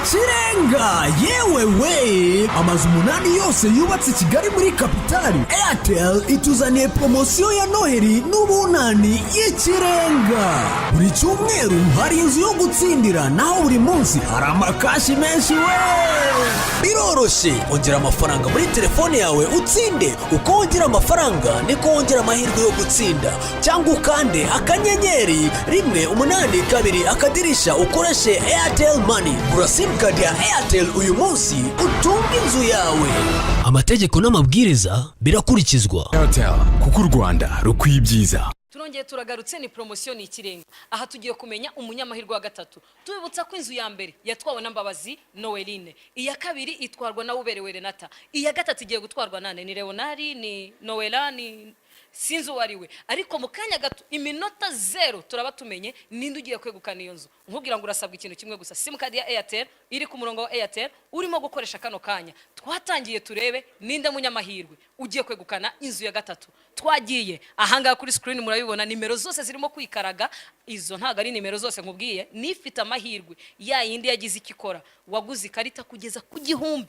Ikirenga, yewe we! Amazu 8 yose yubatse i Kigali muri Kapitali, Airtel ituzaniye poromosiyo ya Noheli n'Ubunani y'ikirenga. Buri cyumweru hari inzu yo gutsindira, naho buri munsi hari amacash menshi we. Biroroshye, ongera amafaranga muri telefone yawe utsinde. Uko wongera amafaranga niko wongera amahirwe yo gutsinda, cyangwa ukande *182# ukoreshe Airtel Money. Gura simukadi ya Airtel uyu munsi utunge inzu yawe. Amategeko n'amabwiriza birakurikizwa. Airtel, kuko u Rwanda rukwiye ibyiza. Turongeye turagarutse, ni poromosiyo, ni ikirenga. Aha tugiye kumenya umunyamahirwe wa gatatu. Tubibutsa ko inzu ya mbere yatwawe na Mbabazi Noeline, iya kabiri itwarwa na Uberewe Renata, iya gatatu igiye gutwarwa nane? Ni Leonari, ni Noela, ni sinzi uwo ari we, ariko mu kanya gato, iminota 0, turaba tumenye ninde ugiye kwegukana iyo nzu. Nkubwira ngo urasabwa ikintu kimwe gusa, simukadi ya Airtel iri ku murongo wa Airtel urimo gukoresha kano kanya. Twatangiye, turebe ninde munyamahirwe ugiye kwegukana inzu ya gatatu. Twagiye ahangaha kuri screen, murabibona, nimero zose zirimo kwikaraga. Izo ntabwo ari nimero zose nkubwiye, nifite amahirwe ya yindi yagize icyo ikora, waguze ikarita kugeza ku 1000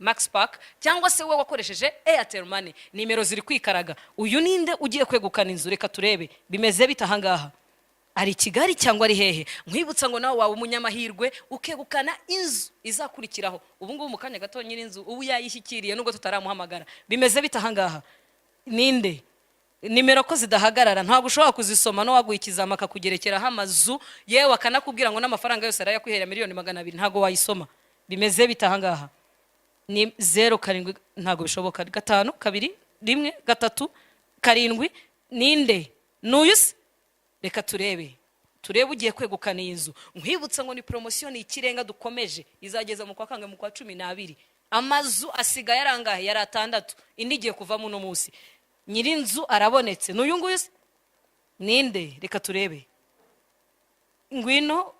Max Pack, cyangwa se wowe wakoresheje Airtel Money. Nimero ziri kwikaraga. Uyu ninde ugiye kwegukana inzu? Reka turebe bimeze bite ahangaha. Ari i Kigali cyangwa ari hehe? Nkwibutsa ngo nawe waba umunyamahirwe ukegukana inzu izakurikiraho. Ubu ngubu mu kanya gato nyir'inzu ubu yayishyikiriye, nubwo tutaramuhamagara. Bimeze bite ahangaha? Ninde? Nimero ko zidahagarara, ntabwo ushobora kuzisoma. No waguha ikizama akakugerekeraho amazu, yewe akanakubwira ngo n'amafaranga yose arayakwihera, miliyoni 200, ntabwo wayisoma. Bimeze bite ahangaha? Ni 0 7, ntabwo bishoboka. 5 2 1 3 7. Ninde? N'uyu se? Reka turebe, turebe ugiye kwegukana iyi nzu. Nkwibutsa ngo ni poromosiyo, ni ikirenga, dukomeje, izageza mu kwa kangahe? Mu kwa 12. Amazu asigaye arangahe? Yari atandatu, indi igiye kuvamo uno munsi. Nyir'inzu arabonetse, n'uyu nguyu se? Ninde? Reka turebe. Ngwino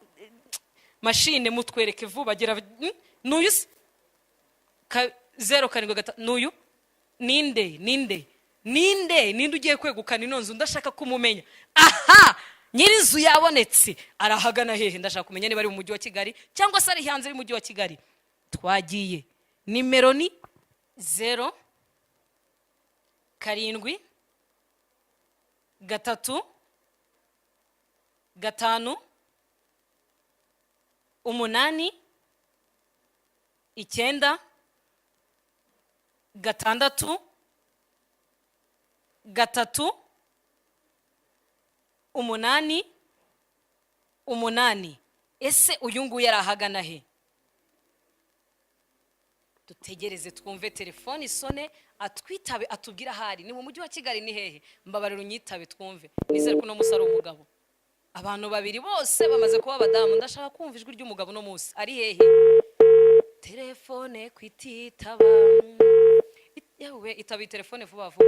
mashine, mutwereke vuba. Gira n'uyu se? 0 7 3, n'uyu? Ninde, ninde, ninde, ninde ugiye kwegukana ino nzu? Ndashaka kumumenya. Aha nyir'inzu yabonetse. Arahagana hehe? Ndashaka kumenya niba ari mu mujyi wa Kigali cyangwa se ari hanze y'umujyi wa Kigali. Twagiye, nimero ni 0 7 3 5 8 9 6 3 8 8. Ese uyu nguyu arahagana he? Dutegereze twumve telefone isone, atwitabe, atubwire ahari. Ni mu mujyi wa Kigali, ni hehe? Mbabarira unyitabe twumve. Nizere ko uno munsi ari umugabo. Abantu babiri bose bamaze kuba abadamu, ndashaka kumva ijwi ry'umugabo uno munsi. Ari hehe? Telefone kwititaba, yewe, itaba iyi telefone vuba vuba.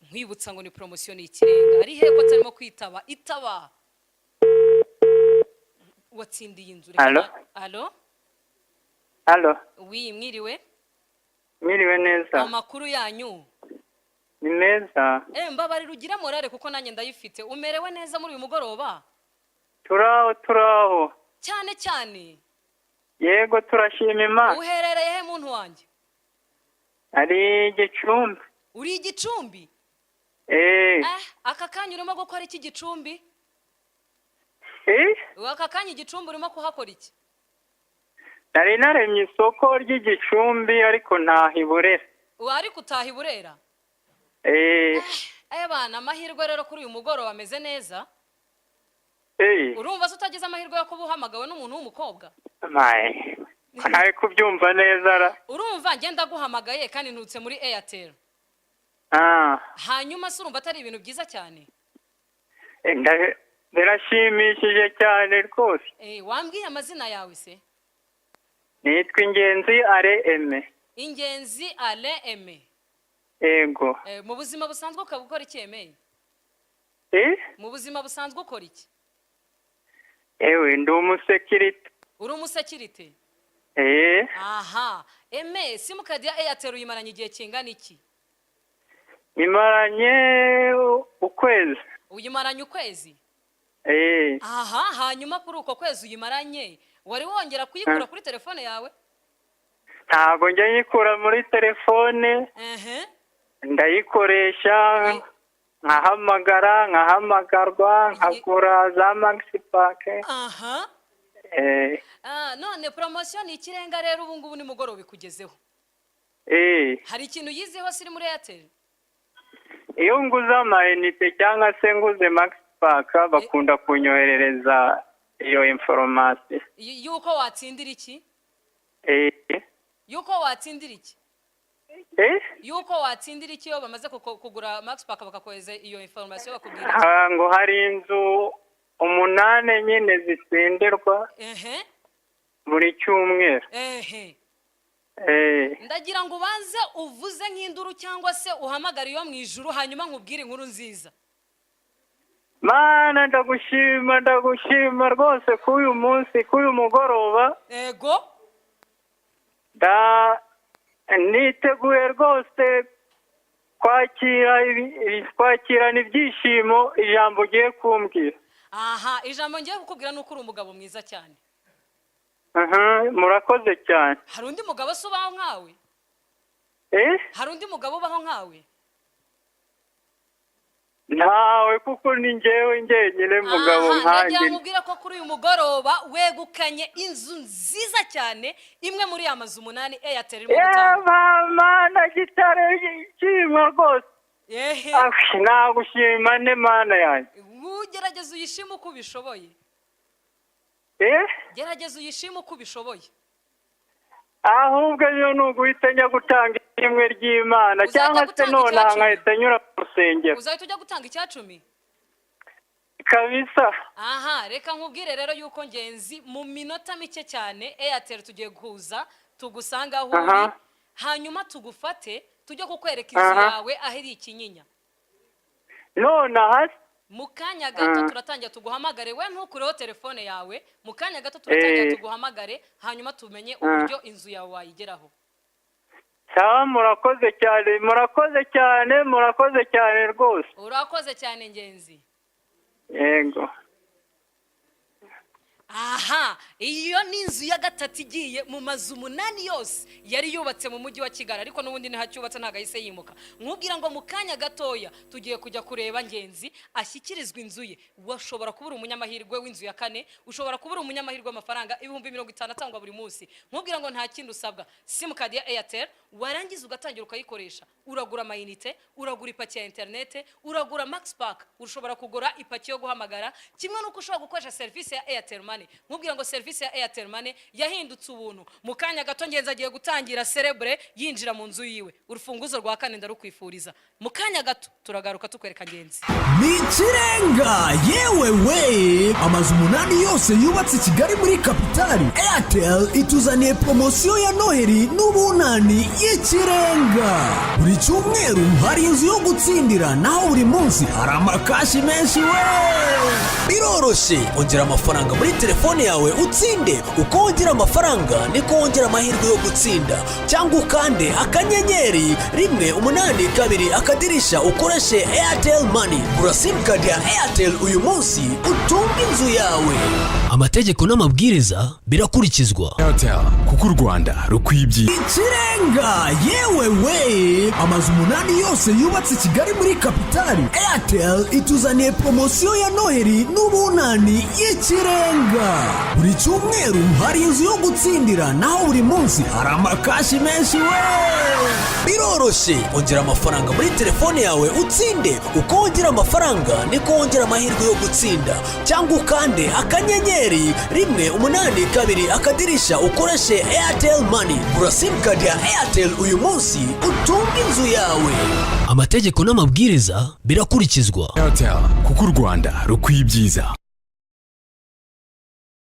Nkwibutsa ngo ni poromosiyo, ni ikirenga. Ari hehe ko atarimo kwitaba? Itaba, watsindiye inzu. Reka Allo? Allo? Allo? Oui, mwiriwe. Mwiriwe neza. Amakuru yanyu? Ni meza. Mbabarira ugire morale kuko nanjye ndayifite. Umerewe neza muri uyu mugoroba? Turaho, turaho. Cyane cyane. Yego, turashima Imana. Uherereye he, muntu wanjye? Ari Gicumbi. Uri Igicumbi? Eh. Aka kanya urimo gukora iki Gicumbi? Eh? Aka kanya Igicumbi urimo kuhakora iki? Nari naremye isoko ry'Igicumbi, ariko ntaha i Burera. Ariko utaha i Burera? Eh. Bana, amahirwe rero kuri uyu mugoroba ameze neza. Eh. Urumva se utagize amahirwe yo kuba uhamagawe n'umuntu w'umukobwa? Maye. Ntari kubyumva neza ra. Urumva ngenda guhamagaye kandi nturutse muri Airtel. Ah. Hanyuma se urumva atari ibintu byiza cyane? Birashimishije cyane rwose. Wambwiye amazina yawe se? Nitwa Ingenzi Are Eme. Ingenzi Ale Eme? Yego. Mu buzima busanzwe ukaba ukora iki, Eme? Eh? Mu buzima busanzwe ukora iki? Ewe, ndi umusekirite. Uri umusekirite? Eh. Aha, Eme, simukadi ya Airtel uyimaranye igihe kingana iki? Imaranye ukwezi. Uyimaranye ukwezi? Eh. Aha, hanyuma kuri uko kwezi uyimaranye Wari wongera kuyikura kuri telefone yawe? Ntabwo njya nyikura muri telefone. Ndayikoresha, nkahamagara, nkahamagarwa, nkagura za Max Pack. Ah, none poromosiyo ni ikirenga rero, ubu ngubu nimugoroba ikugezeho. Hari ikintu yizeho siri muri Airtel? Iyo nguze amayinite cyangwa se nguze Max Pack, bakunda kunyoherereza iyo information. Yuko watsindira iki? Yuko watsindira iki? Eh? Yuko watsindira iki? Iyo bamaze kugura Max Pack bakakohereza iyo information, bakubwira iki? Ah, ngo hari inzu umunani nyine zitsindirwa buri cyumweru. Ndagira ngo ubanze uvuze nk'induru cyangwa se uhamagare iyo mu ijuru, hanyuma nkubwire inkuru nziza. Mana, ndagushima, ndagushima rwose k'uyu munsi, k'uyu mugoroba. Da niteguye rwose kwakirana ibyishimo ijambo ugiye kumbwira. Aha, ijambo ngiye kukubwira ni uko uri umugabo mwiza cyane. Aha, murakoze cyane. Hari undi mugabo se ubaho nkawe? Eh? Hari undi mugabo ubaho nkawe? Ntawe, kuko ni njyewe njyenyine mugabo Aha, nkanjye. Ndagira nkubwire ko kuri uyu mugoroba wegukanye inzu nziza cyane, imwe muri ya mazu umunani Airtel irimo gutanga. Mana gitare nshima rwose. Ah, nagushima ne Mana yanjye? Ugerageza uyishime uko ubishoboye. Eh? Gerageza uyishime uko ubishoboye. Ahubwo yo ni uguhita njya gutanga ishimwe ry'Imana. Uzajya Cyangwa se gutanga nonaha icyacumi? nkahita nyura mu rusengero. Uzahita ujya gutanga icyacumi? Kabisa. Aha, reka nkubwire rero yuko Ngenzi, mu minota mike cyane Airtel tugiye guhuza, tugusanga aho uri, hanyuma tugufate tujye kukwereka inzu yawe aho iri i Kinyinya. Nonaha? Mu kanya gato. Turatangira tuguhamagare, we ntukureho telefone yawe. Mu kanya gato turatangira tuguhamagare, hanyuma tumenye uburyo inzu yawe wayigeraho. Sawa, murakoze cyane, murakoze cyane, murakoze cyane rwose. Urakoze cyane, Ngenzi. Yego. Aha, iyo ni inzu ya gatatu igiye mu mazu umunani yose yari yubatse mu mujyi wa Kigali, ariko n'ubundi ntihacyubatse, ntabwo ahise yimuka. Nkubwira ngo mu kanya gatoya tugiye kujya kureba Ngenzi ashyikirizwa inzu ye. Washobora kuba uri umunyamahirwe w'inzu ya kane, ushobora kuba uri umunyamahirwe w'amafaranga 50,000 atangwa buri munsi. Nkubwira ngo nta kindi usabwa, simukadi ya Airtel, warangiza ugatangira ukayikoresha. Uragura amayinite, uragura ipaki ya interinete, uragura Max Pack, ushobora kugura ipaki yo guhamagara, kimwe n'uko ushobora gukoresha serivisi ya Airtel Money. Nkubwira ngo serivisi ya Airtel Money yahindutse ubuntu. Mu kanya gato Ngenzi agiye gutangira celebrate yinjira mu nzu yiwe. Urufunguzo rwa kane ndarukwifuriza. Mu kanya gato turagaruka tukwereka Ngenzi. Ni ikirenga yewe we! Amazu umunani yose yubatse i Kigali muri kapitali, Airtel ituzaniye poromosiyo ya Noheli n'Ubunani y'ikirenga. Buri cyumweru hari inzu yo gutsindira, naho buri munsi hari amakashi menshi we. Biroroshye, ongera amafaranga muri telefone yawe utsinde. Uko wongera amafaranga niko wongera amahirwe yo gutsinda, cyangwa ukande *182# ukoreshe Airtel Money. Gura simukadi ya Airtel uyu munsi utunge inzu yawe. Amategeko n'amabwiriza birakurikizwa. Airtel, kuko u Rwanda rukwiye ibyiza. Ikirenga yewe we! Amazu umunani yose yubatse i Kigali muri kapitali, Airtel ituzaniye poromosiyo ya Noheli n'Ubunani y'ikirenga. Buri cyumweru hari inzu yo gutsindira, naho buri munsi hari amakashi menshi we. Biroroshye, ongera amafaranga muri telefone yawe utsinde. Uko wongera amafaranga niko wongera amahirwe yo gutsinda, cyangwa ukande *182# ukoreshe Airtel Money. Gura simukadi ya Airtel uyu munsi utunge inzu yawe. Amategeko n'amabwiriza birakurikizwa. Airtel, kuko u Rwanda rukwiye ibyiza.